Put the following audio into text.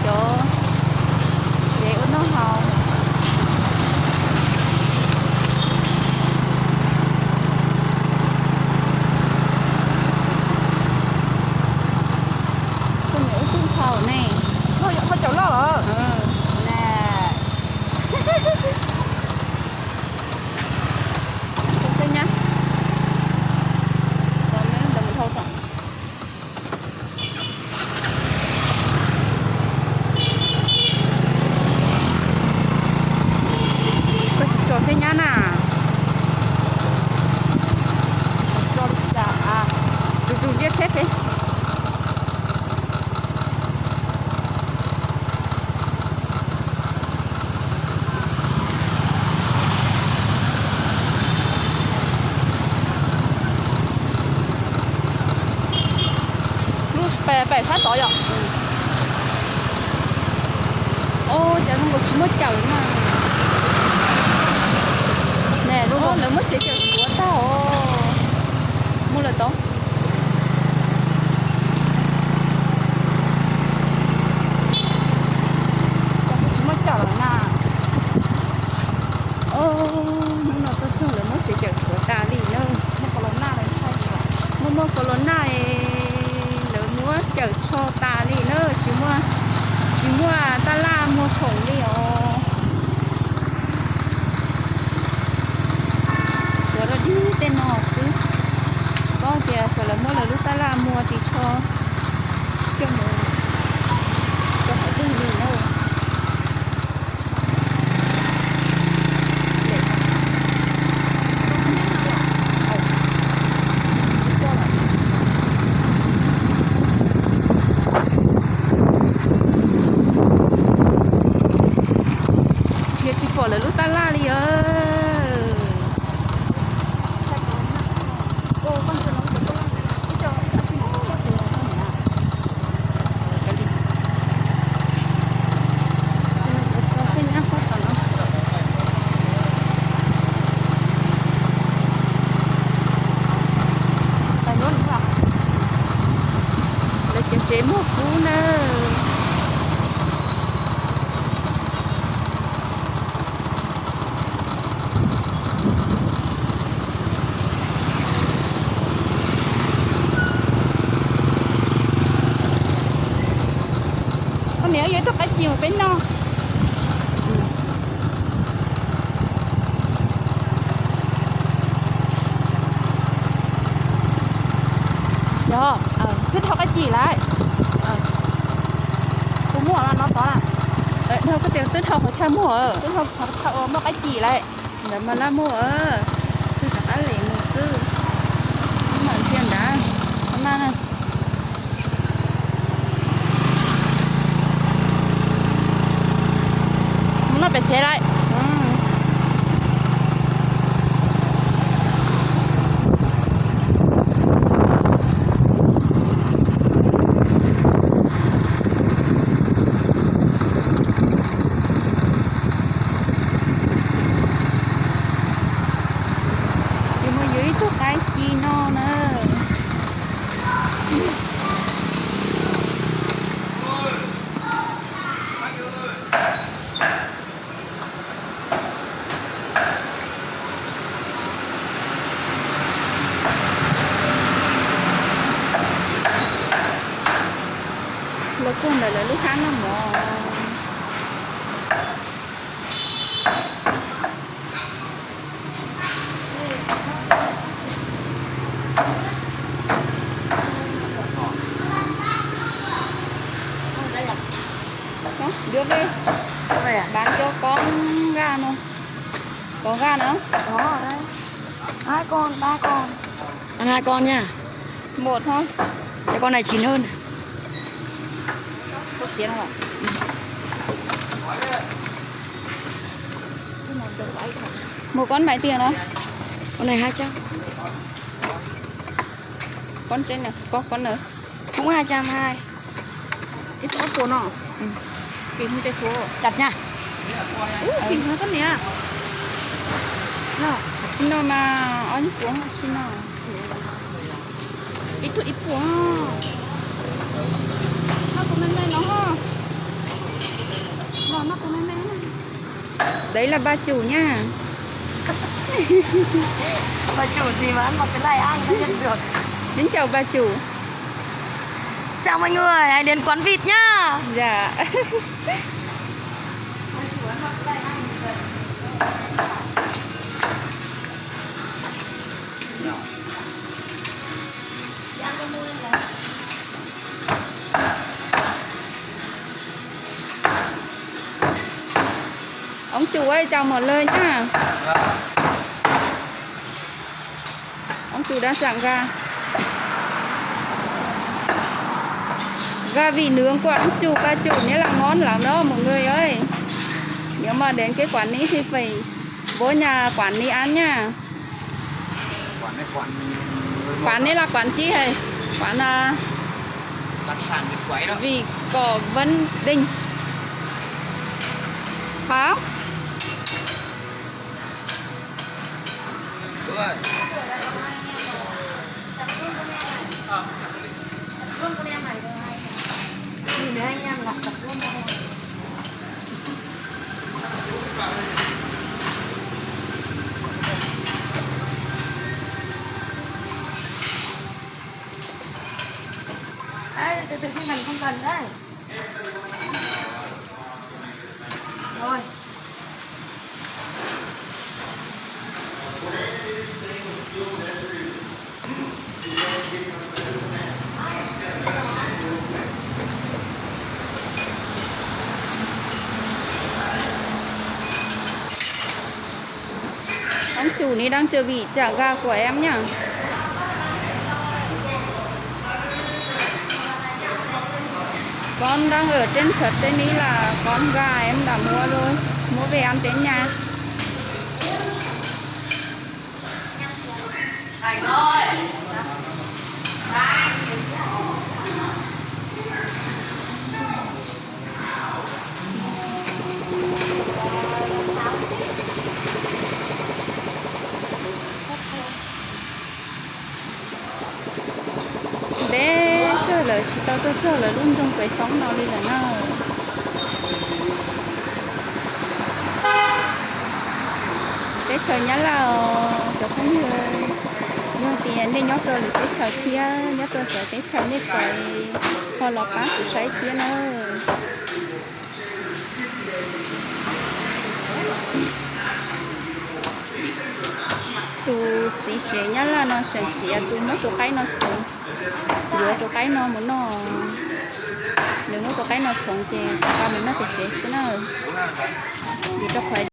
Cov tsev ua noj haus. Koj niam ib tug thaum ne. Koj caum loj los? Na. Xeeb nyab. Ntawd mus dhau tso. Koj tsis tso Xeeb nyab na. Tso li cas? Tus tus ziab tsheb peb. Lub pem sab tod yom. Os, cov zoo nkaus tsis muaj cawm na. Ne, lub lawv muab tsev cawm tshuav tag os. Muaj lawm tod. Cov tsis muaj cawm lawm na. Os, hnub no tuaj txog lawv muab tsev cawm tshuav tas li na. Muaj corona, muaj muaj corona es lawv muab cawm tsho tas li na, tsis muaj, tsis muaj tab laj muag khoom li os. Tshuav rau dib tej no xwb. Paub tias tshuav lawv muab lawv lub tab laj muag ris tsho coj mus rau hauv dej li na. Yog tsis pom lawv lub tab laj li os. Lawv cov tsev muag kub na. Koj niam yuav ib tug qaib ci mus peb noj. Yog, twb thau qaib ci lawm. Kuv muaj no tod na. Twb thau qhov chaw muaj, twb thau qhov chaw muaj qaib ci lawm. Ntawd mas laj muaj, twb rov qab lem mus xwb. Mas ntsia ntawd, no na. Mus noj pem tsev lawm. Ces muaj yus ib tug qaib ci no na. Los txog ntawm lawv lub hab noj mov. Dua peb, bán cho con gà no. Có gà nữa. Có đấy. Hai con, ba con. Ăn hai con nha. Một thôi. Cho con này chín hơn. Có chín không ạ? Một con mấy tiền đó? Con này hai trăm. Con trên này, có con nữa. Cũng hai trăm hai. Ib tug ob puas no. Kim tes puas. Chặt nha. Ub, kim heev koj niam. Tsis no mas ob puas tsis no. Ib tug ib puas. Noj tus me me no. Đấy là ba chủ nha. Ba chủ gì mà ăn một cái này ăn nó nhân được. Xin chào bà chủ. Chào mọi người, hãy đến quán vịt nhá. Dạ. Ông chủ ơi, chào mọi người nha. Ông chủ đang sẵn gà. Gà vịt nướng của ông chủ, bà chủ, nghĩa là ngon lắm đó mọi người ơi. Nếu mà đến cái quán này thì phải vô nhà quản lý ăn nha. Quán này là quán chi hả? Quán à, vị của Vân Đình. Hả? Ê, từ từ, không cần, không cần đấy. Rồi. Ông chủ này đang chuẩn bị chả gà của em nhá. Con đang ở trên thật, trên ý là con gà em đã mua rồi, mua về ăn trên nhà. Ntev kawg lawm tsis tau tuaj txog lawv lub nroog Pem Foob no li lawm na. Teb chaws Nyab Laj os cov phooj ywg, yog tias nej nyob rau lwm teb chaws thiab nyob rau cov teb chaws nej pais ho los pab kuv saib thiab nawb. Tus txiv tsev Nyab Laj no seem txiav tus muab tus qaib no txhoov, yuav tus qaib no mus noj. Nws muab tus qaib no txhoov ces rov qab mus noj tus tsev xwb na. Vim rau qhov